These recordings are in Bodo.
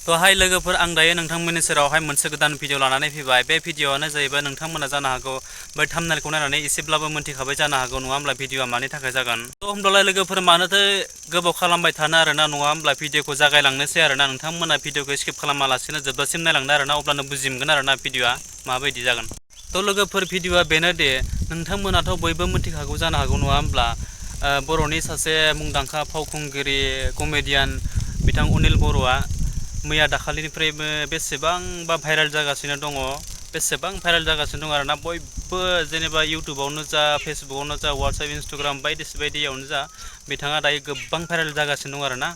तो हाय लोगोफोर आं दायो नोंथांमोननि सेरावहाय मोनसे गोदान भिडिअ लानानै फैबाय। बे भिडिअआनो जाहैबाय नोंथांमोना जानो हागौ बै थाम्बनेलखौ नायनानै एसेब्लाबो मोनथिखाबाय जानो हागौ नङा होमब्ला भिडिअआ मानि थाखाय जागोन। तो होमब्लालाय लोगोफोर मानोथो गोबाव खालामबाय थानो आरोना नङा होमब्ला भिडिअखौ जागायलांनोसै आरोना नोंथांमोना भिडिअखौ स्किप खालामालासिनो जोबजासिम नायलांदो आरोना अब्लानो बुजि मोनगोन आरोना भिडिअआ माबायदि जागोन। तो लोगोफोर भिडिअआ बेनोदि नोंथांमोनाथ' बयबो मोनथिखागौ जानो हागौ नङा होमब्ला बर'नि सासे मुंदांखा फावखुंग्रि कमेडियान बिथां अनिल बर'आ मैया दाखालिनिफ्रायबो बेसेबांबा भाइरेल जागासिनो दङ। बेसेबां भाइरेल जागासिनो दं आरोना बयबो जेनेबा इउटुबावनो जा फेसबुकआवनो जा वाट्सएप इन्स्टाग्राम बायदियावनो जा बिथाङा दायो गोबां भाइरेल जागासिनो दं आरोना।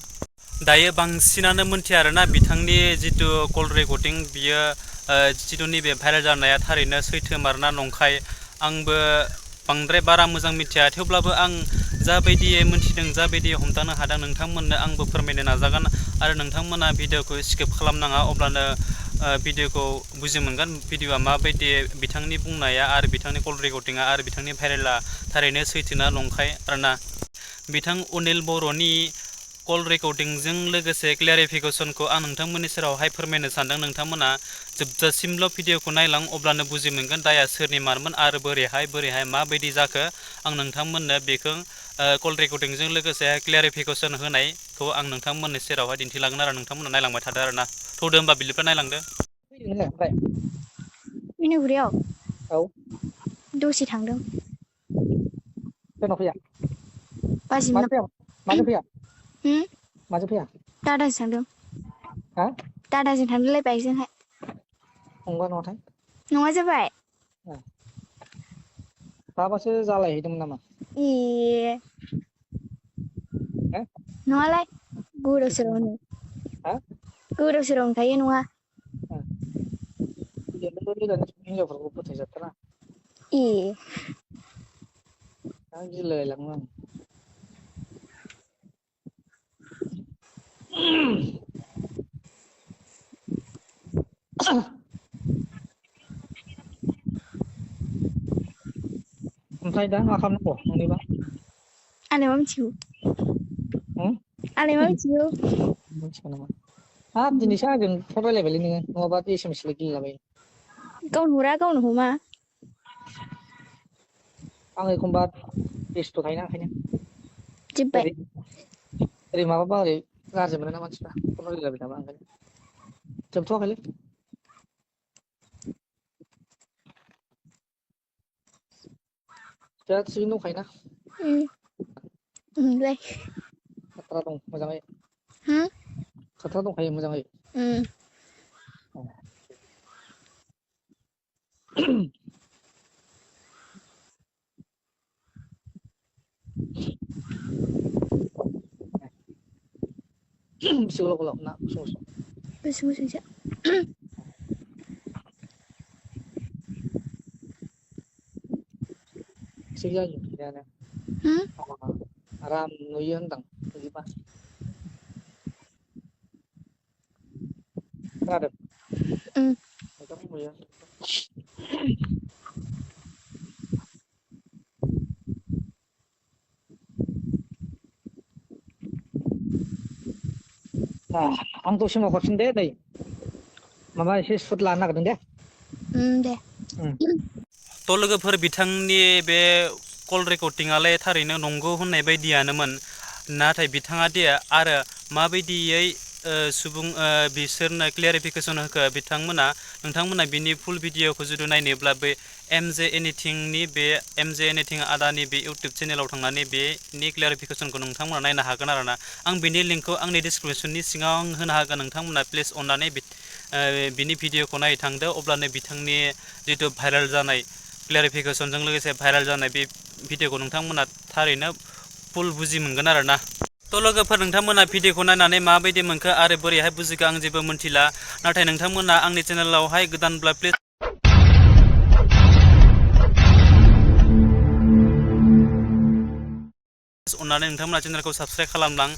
दायो बांसिनानो मोनथिया आरोना बिथांनि जिथु कल रेकर्डिं बियो जिथु नैबे भाइरेल जानाया थारैनो सैथोमारना नंखाय आंबो बांद्राय बारा मोजां मिथिया। थेवब्लाबो आं जाबायदि मोनथिदों जाबायदि हमदांनो हादों नोंथांमोननो आंबो फोरमायनो नाजागोन आरो नोंथांमोना भिडिअखौ स्किप खालामनाङा अब्लानो भिडिअखौ बुजि मोनगोन भिडिअआ माबायदि बिथांनि बुंनाया आरो बिथांनि कल रेकर्डिंआ आरो बिथांनि भाइरेला थारैनो सैथोना नंखाय आरोना। बिथां अनिल बर'नि कल रेकर्डिंजों लोगोसे क्लियारिफिकेसनखौ आं नोंथांमोननि सेरावहाय फोरमायनो सानदों। नोंथांमोना जोबजासिमल' भिडिअखौ नायलां अब्लानो बुजि मोनगोन दाया सोरनि मारमोन आरो बोरैहाय माबायदि जाखो आं नोंथांमोननो बेखौ कल रेकर्डिंजों लोगोसे क्लियारिफिकेसन होनायखौ आं नोंथांमोननि सेरावहाय दिन्थिलांगोन आरो नोंथांमोना नायलांबाय थादो आरोना। थौदो होमबा बिलिफोर नायलांदो। मिनुगुरियाव औ दसे थांदों। सोरनाव फैया? बाजिमोननाव माजों फैया? हम माजों फैया? दादाजों थांदों। हा? दादाजों थांदोंलै बाइकजोंहाय। नंगौना नङाथाय? नङा जाबाय। दाबासो जालायहैदोंमोन नामा? ए हो? नङालाय गोदाव सोरावनो हा? गोदाव सोरावनो थायो नङा। हिनजावफोरखौ फोथायजाथारा। ए दा गिलायलाङो आं। ओमफ्राय दा मा खालामनांगौ नोंनिबा? आंलाय मा मिथिगौ। होम? आंलाय मा मिथिगौ। मिथिगौ नामा? हाब दिनैसो आंजों फन रायलायबायलै नोङो नङाबा एसेमेसल गेलेलाबायो। गावनो हरा गावनो हमा। आं एखमबा बेस्थ' थायोना ओंखायनो। जोब्बाय ओरै माबाबा ओरै गाज्रि मोनो ना मानसिफ्रा फन रायलायबाय थाबा ओंखायनो। जोबथ'वाखैलै। दा थिगैनो दंखायोना? मोनबाय। खबरा दं मोजाङै? होम? खबरा दंखायो मोजाङै? बेसे गोलाव गोलाव ना गुसुं गुसुं? गुसुं गुसुंसो। थिग जायो थिगानो। होम? आराम नुयो होनदां नुयोबा। खोनादों? मोजां नुयो। आं दसे उनाव हरफिन दे नै माबा एसे सुट लानो नागिरदों दे। दे। तो लोगोफोर बिथांनि बे कल रेकर्डिंआलाय थारैनो नंगौ होननाय बायदियानोमोन। नाथाय बिथाङा दि आरो माबायदियै बिसोरनो क्लियारिफिकेसन होखो नोंथांमोना बिनि फुल भिडिअखौ जुदि नायनोब्ला बे एमजे एनिथिं आदानि बे इउटुब चेनेलाव थांनानै बेनि क्लियारिफिकेसनखौ नोंथांमोना नायनो हागोन आरोना। आं बिनि लिंकखौ आंनि डिसक्रिपसननि सिङाव आं होनो हागोन नोंथांमोना प्लिज अननानै बिनि भिडिअखौ नायथांदो अब्लानो बिथांनि जिथु भाइरेल जानाय क्लियारिफिकेसनजों लोगोसे भाइरेल जानाय बे भिडिअखौ नोंथांमोना थारैनो फुल बुजि मोनगोन आरोना। तो लोगोफोर नोंथांमोना भिडिअखौ नायनानै माबायदि मोनखो आरो बोरैहाय बुजिखो आं जेबो मोनथिला। नाथाय नोंथांमोना आंनि चेनेलावहाय गोदानब्ला प्लिज अननानै नोंथांमोना चेनेलखौ साबस्क्राइब खालामलां